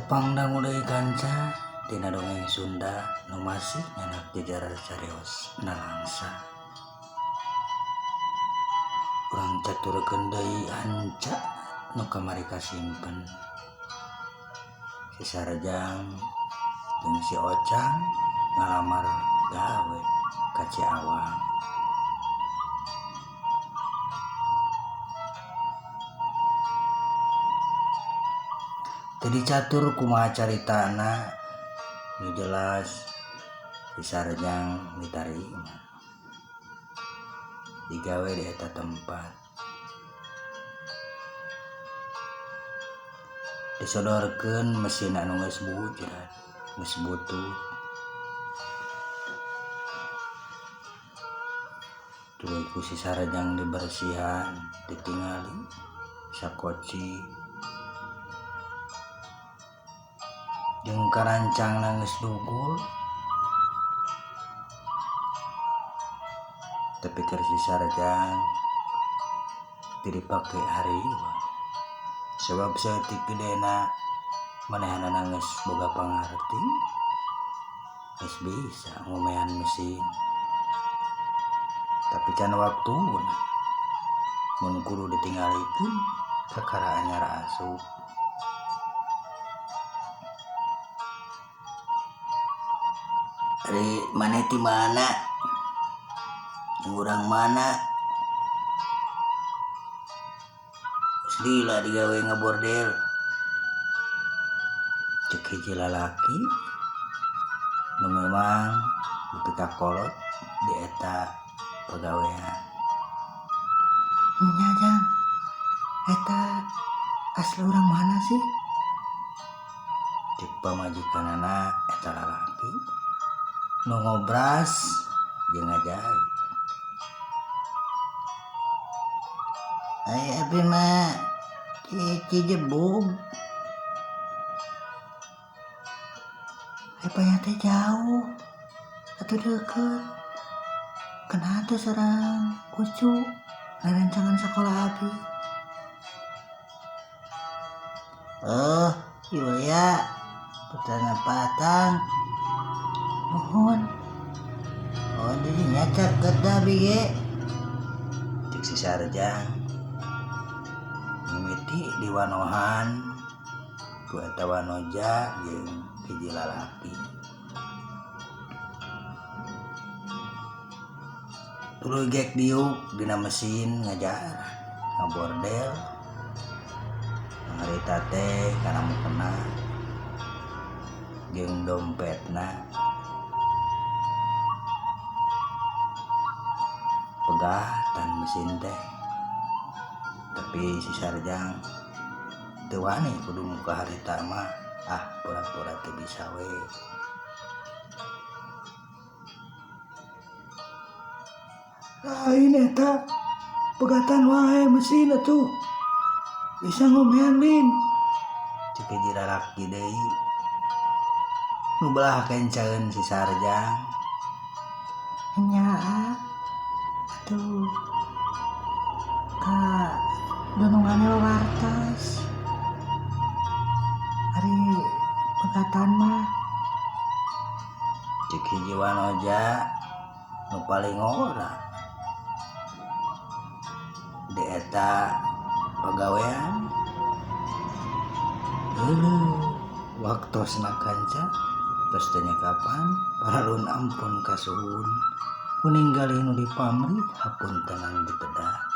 Tepang dangu deui kanca dina dongeng Sunda nu masih nyanak jejer carios nalangsa. Urang caturkeun deui hanca nu kamari kasimpen. Si Sarjang jeung si Ocang ngalamar gawe ka Ciawang. Teu dicatur kumaha caritana nu jelas si Sarjang ditarima digawe di eta tempat. Disodorkeun mesin anu geus bujrat, geus butut. Tuluy ku si Sarjang dibersihan, ditingali sakoci jeung karancangna geus dugul. Tapi keur si Sarjang teu dipake hariwang sebab saeutik gedena manehanana geus boga pangarti geus bisa ngomean mesin. Tapi can waktuna mun kudu ditinggalikeun kakara anyar asup. Ari maneh ti mana? Jeung urang mana? Geus lila digawe ngabordel. Cek hiji lalaki nu memang nepi ka kolot di eta pagawean. Nya Jang, eta asli urang mana sih? Cek pamajikanana eta lalaki nu ngobras jeung ngajahit. Ai abi mah ti Cijebug. Ai payah teh jauh atuh deukeut. Kunaha teh sareng Ucu rerencangan sakola abi. Oh, Yulia, putrana Patang. Nuhun. Oh, didinya caket da abi ge. Cek si Sarjang. Mimiti diwanohan ku eta wanoja jeung hiji lalaki. Tuluy gek diuk dina mesin ngajar ngabordel. Harita teh kana mukena jeung dompetna pegatan mesin teh. Tapi si Sarjang teu wani kudu muka harita mah, ah pura-pura teu bisa we. Lain eta pegatan wae mesin atuh bisa ngomean lin. Cek hiji lalaki deui nu belah kencaeun si Sarjang. Nya atuh ka dununganna wartos ari pegatan mah. Cek hiji wanoja nu paling ngora di eta pagawean. Euleuh waktosna kanca tos teu nyekapan paralun ampun kasuhun. Ku ninggali nu dipamrih hapuntenan dipeda.